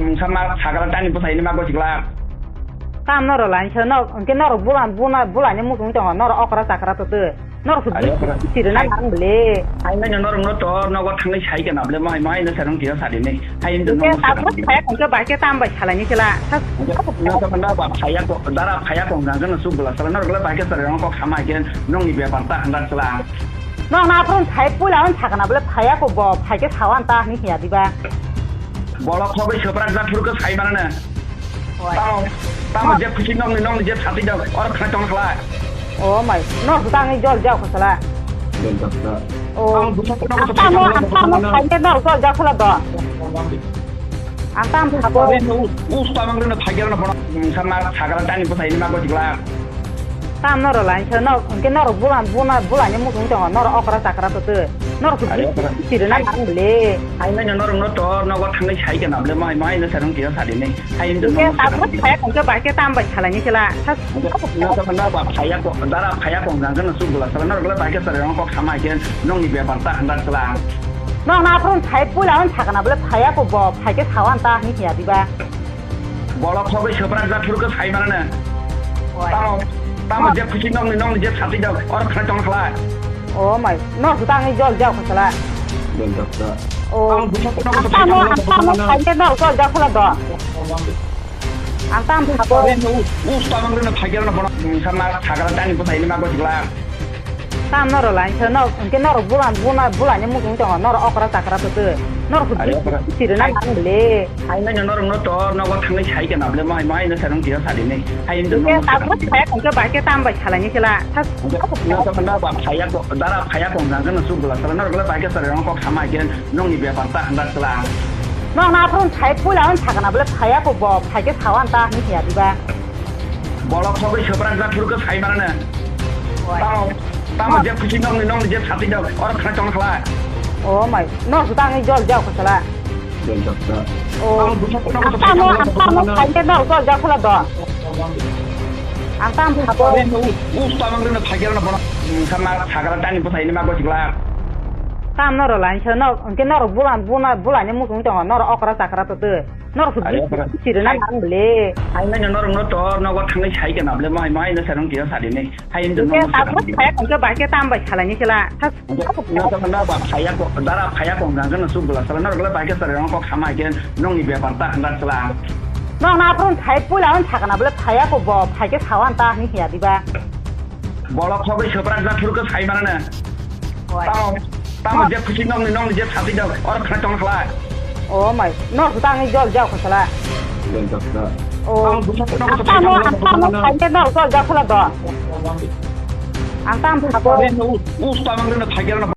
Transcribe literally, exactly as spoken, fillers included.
Wngsa ma sakala tani bwsai ni ma gosi glak. Tam norok lain sa nok, hwnkhe norok bula, bula, bulani muchung tongo, norok okra chakra to twi. Norok su Ayo, okra. Siri na Hai. Nang bele. Hai nai norok no tor nogo thangwi sai kana bele, mai, mai no sarung kira sadi ni. Hai ndo Hwnkhe no tabuk sarung. Phaya hwnkhe bai khe tam bai salai ni sila. Sa Hwnkhe no sa manda ba phaya ko, dara phaya ko hwnkha no su bula sala norok le bai khe sari rong kok sama khe nong ni bepar ta hwnkha sila. Nong na phone sai pula on sakana bele phaya ko bo, phai khe sawan ta ni hiya diba. Bolok khogwi soprak jak phuru khe sai mana ne. Oi. Tamo, tamo je khusi nongni, nongni je sati jak, oro khna tong khlai. O mai, nor su tangni jol jak khosala. Jol jak khosala. O. Tamo busa kono kono Ang tamo, ang tamo, ang tamo. Ang tam jol jak khosala do. Ang tam thabo. Us, us tamang rena thagel na bono. Sama sagala tani bwsai ni ma gosi glak. Tam norok lain sa, norok, hwnkhe norok bula, bula, bulani muchung tongo, norok okra chakra to twi. Norok Are okra. Siri na nang bele. Hai nai norok no tor nogo thangwi sai kana bele, mai, mai no sarung kira sadi ni. Hai ndo Hwnkhe no tabuk sarung. Phaya hwnkhe bai khe tam bai salai ni sila. Sa Hwnkhe no sa manda ba phaya ko, dara phaya ko hwnkha no su bula sala norok le bai khe sari rong kok sama khe nongni bepar ta hwnkha sila. Nong na phone sai pula on sakana bele phaya ko bo, phai khe sawan ta ni hiya diba. Bolok khogwi soprak jak phuru khe sai mana ne. Oi. Tamo, tamo je khusi nongni, nongni je sati jak, oro khna tong khlai. O mai, nor su tangni jol jak khosala. Jol jak khosala. O. Ang busa kono kono Ang tamo, ang tamo, ang tamo. Ang tamo, jol jak khosala do. Ang tam thabo. Are no, us tamang rena thagel na bono. Sama sagala tani bwsai ni ma gosi glak. Tam norok lain sa, norok, hwnkhe norok bula, bula, bulani muchung tongo, norok okra chakra to twi. Norok Are okra. Siri na Hai. Nang bele. Hai nai norok no tor nogo thangwi sai kana bele, mai, mai no sarung kira sadi ni. Hai ndo Hwnkhe no tabuk phaya hwnkhe bai khe tam bai salai ni sila. Sa Hwnkhe no sa manda ba phaya ko, dara phaya ko hwnkha no su bula sala norok le bai khe sari rong kok sama khe nongni bepar ta hwnkha sila. Nong na phone sai pula on sakana bele phaya ko bo, phai khe sawan ta ni hiya diba. Bolok khogwi soprak jak phuru khe sai mana ne. Oi. Tamo, tamo je khusi nongni, nongni je sati jak, oro khna tong khlai. O mai, nor su tangni jol jak khosala. Jol jak khosala. O. Ang busa kono kono Ang tamo, ang tamo, ang tamo. Ang tamo jol jak khosala do. Ang tam thabo. Are no, us tamang rena thagel na bono. Sama sagala tani bwsai ni ma gosi glak. Tam norok lain sa, norok, hwnkhe norok bula, bula, bulani muchung tongo, norok okra chakra to twi. Norok su Are okra. Siri na Hai. Nang bele. Hai nai norok no tor nogo thangwi sai kana bele, mai, mai no sarung kira sadi ni. Hai ndo Hwnkhe no tabuk sarung. Phaya hwnkhe bai khe tam bai salai ni sila. Sa Hwnkhe no sa manda ba phaya ko, dara phaya ko hwnkha no su bula sala norok le bai khe sari rong kok sama khe nongni bepar ta hwnkha sila. Nong na phone sai pula on sakana bele phaya ko bo, phai khe sawan ta ni hiya diba. Bolok khogwi soprak jak phuru khe sai mana ne. Oi. Tamo, tamo je khusi nongni, nongni je sati jak, oro khna tong khlai. O mai, nor su tangni jol jak khosala. Jol jak khosala. O. Ang busa kono kono Ang tamo, ang tamo, ang tamo. Ang tam jol jak khosala do. Ang tam thabo. Are no, us tamang rena thagel na